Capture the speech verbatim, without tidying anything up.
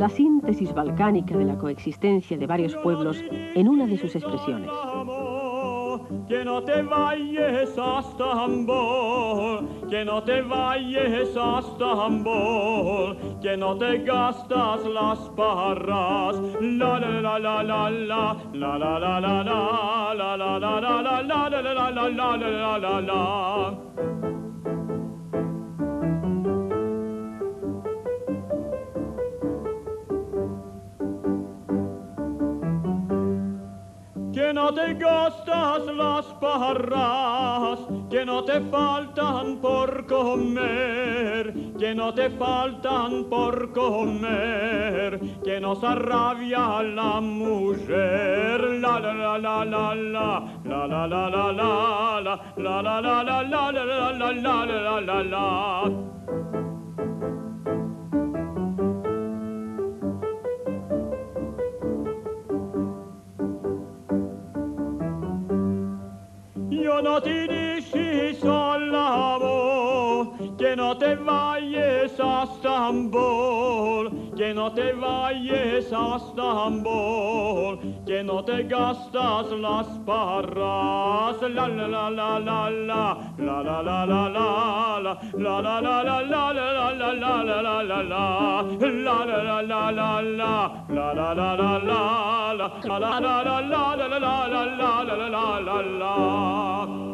La síntesis balcánica de la coexistencia de varios pueblos en una de sus expresiones. Ke no te vayas a Estambol, ke no te vayas a Estambol, ke no te gastas las paras. La, la, la, la, la, la. Ke no te gastas las paras, ke no te faltan por komer, ke no te faltan por komer, ke no se arrabia la mujer. La, la, la, la, la, la. Yo no te dishi solamo ke no te vayas a Estambol, ke no te vayas a Estambol, ke no te gastas las paras. La, la, la, la, la, la. La, la, la, la, la, la. La, la, la, la, la.